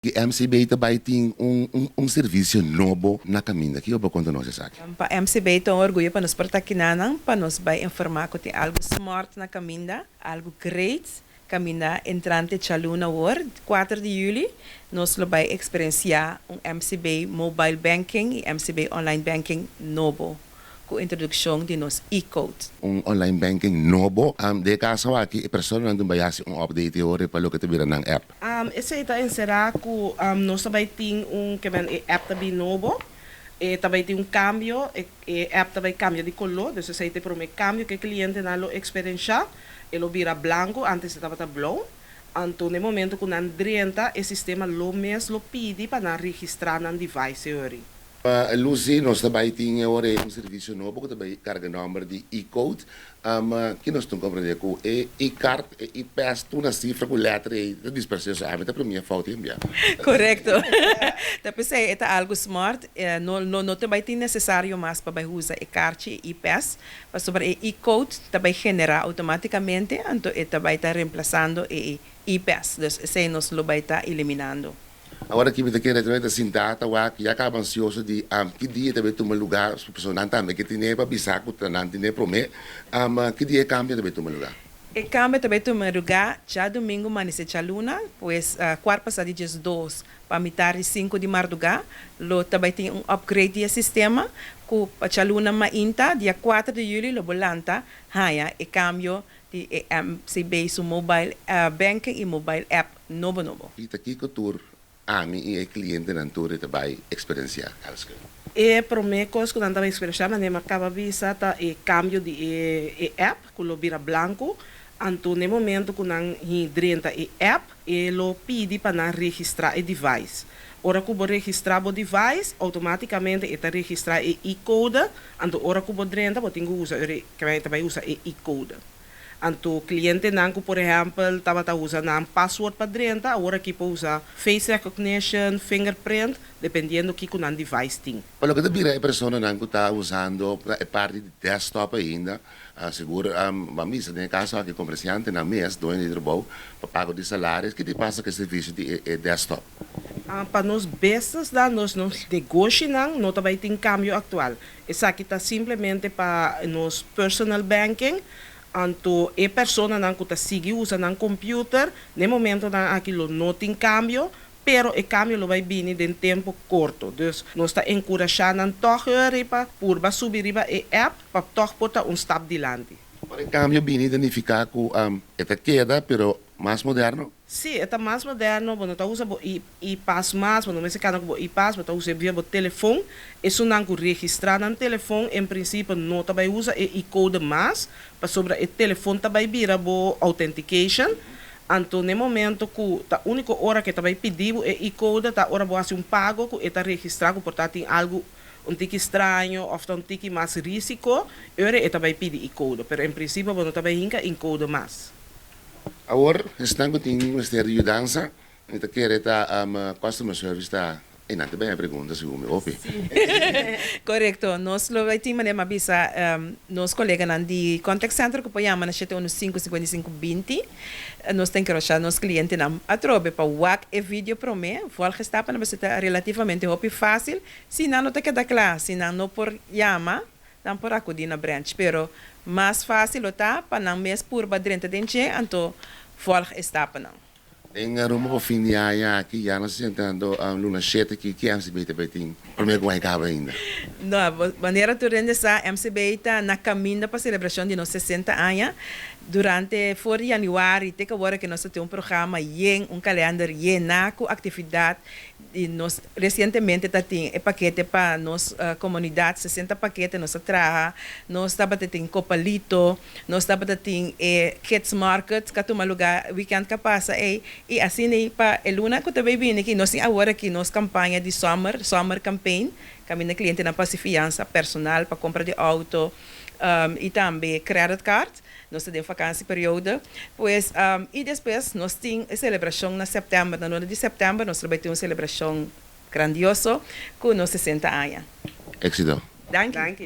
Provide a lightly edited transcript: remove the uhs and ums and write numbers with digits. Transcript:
MCB ta bai tin un servisio nobo na kaminda. Kiko bo por konta nos esaki? Pa MCB ta un orguyo pa nos por ta akinan, pa nos bai informá ku tin algu smart na kaminda, algu great. Kaminda entrante djaluna awor, 4 di yüli, nos lo bai eksperensiá un MCB Mobile Banking i MCB Online Banking nobo, ku introdukshon di nos e-code. Un online banking nobo. Den e kaso aki e personanan ta bai hasi un update e ora pa loke ta bira nan app. Esei ta enserá ku nos ta bai tin un ke men e app ta bin nobo, e ta bai tin un kambio, e app ta bai kambia di koló, dus esei ta e promé kambio ku e klientenan lo eksperenshá, e lo bira blanku, ántes e tabata blou. Anto na e momento ku nan drenta e sistema lo mes lo pidi pa nan registrá nan device e ora. Lucy, nos ta bai tin e ora ei un servisio nobo ku ta bai karga nòmber di e-code. Ki nos tin komprendé ku e e-card, e e-pass, tur na sifra ku lèter ei ta dispersé. So ami ta primia fout en bia. Korekto. Ta p'esei e ta algu smart. No no ta bai tin nesesario mas pa bai usa e karchi, e e-pass, pasobra e e-code ta bai generá outomátikamente, anto e ta bai ta remplasando e e-pass. Dus esei nos lo bai ta eliminando. Awor aki mi ta kere ta sintá ta wak ya kaba ansioso di ki dia ta bay tuma lugar, pasobra nan tambe ke tine pa bisa ku ta nan tine prome. Ki dia e kambio ta bay tuma lugar? E kambio ta bay tuma lugar djadumingu manisé djaluna, pues kuart pasá di 12 pa mitar di 5 di mardugá lo ta bay tin un upgrade di e sistema ku pa djaluna mainta dia 4 di yüli lo bo lanta haña e kambio di e MCB su mobile banking i mobile app nobo nobo. I ta kiko tur ami i e klientenan tur e ta bai eksperensiá, Elske? E promé kos ku nan ta bai eksperensiá, manera mi a kaba bisa, ta e kambio di e app ku lo bira blanku. Anto na e momento ku nan drenta e app, e lo pidi pa nan registrá e device. Ora ku bo registrá bo device, outomátikamente e ta registrá e e-code. Anto ora ku bo drenta, bo tin ku usa, e ta bai usa e e-code. Anto klientenan ku por ehèmpel tabata usa nan password pa drenta, awor aki por usa face recognition, fingerprint, dependiendo kiko nan device tin. Pa loke ta bira e personanan ku ta usando e parti di desktop ainda, sigur ban bisa den e kaso aki komersiantenan mes, doño di trabou, pa pago di salaris, ke ta pasa ku e servisio di e desktop? Pa nos businessnan, nos negoshinan no ta bai tin kambio aktual. Esaki ta simplemente pa nos personal banking. Anto e personanan ku ta sigui usa nan computer, na e momentonan aki lo no tin kambio, pero e kambio lo bai bini den tempu korto. Dus nos ta enkurashá nan tòg riba purba subi riba e app pa tòg por ta un stap dilanti. Ora e kambio bini ta nifiká ku e ta keda pero mas moderno? Sí, e ta mas moderno, bo no ta usa bo e-pass mas, bo no mester kana ku bo e-pass, bo ta usa via bo telefon. Esunnan ku registrá nan telefon en prinsipio no ta bai usa e e-code mas, pasobra e telefon ta bai bira bo authentication. Anto na e momento ku ta úniko ora ku e ta bai pidi bo e e-code ta ora bo hasi un pago ku e ta registrá ku por ta tin algu un tiki straño òf ta un tiki mas rísiko, e ora e ta bai pidi e-code. Pero en prinsipio bo no ta bai hinka e-code mas. Awor, esnan ku tin mester di yudansa, mi ta kere ta customer service ta einan ta bini a pregunta segun mi hopi. Korekto. Nos lo bai tin manera mi a bisa nos koleganan di contact center ku por yama na 7 1 5 55 20. Nos ta enkurashá nos klientenan atrobe pa wak e video promé. Volg e stapnan pasobra ta relativamente hopi fásil. Si nan no ta keda kla, si nan no por yama, nan por akudí na branch. Pero mas fásil lo ta pa nan mes purba drenta den dje, anto volg e stapnan. Den rumbo pa fin di aña aki, ya nos ta sentando luna 7 aki, ki MCB ta bai tin promé ku aña kaba ainda? No, manera tur hende sa, MCB ta na kaminda pa selebrashon di nos 60 aña. Durante for di yanüari te ku awor ku nos tin un programa yen, un kalender yená ku aktividat. I nos resientemente tatin e pakete pa nos komunidat, 60 pakete nos a traha. Nos tabatin Kopalito, nos tabatin e Kids Market, ku a tuma lugá weekend ku a pasa ei. I asina pa e luna ku ta bai bini aki, nos tin awor aki nos kampaña di summer, summer campaign, kaminda klientenan pa hasi fiansa personal pa kompra di outo i tambe credit card. Nos ta den vakansieperiode. Pues, i despues nos tin e selebrashon na sèptèmber. Na luna di sèptèmber nos lo bai tin un selebrashon grandioso ku nos 60 aña. Éksito. Danki. Danki.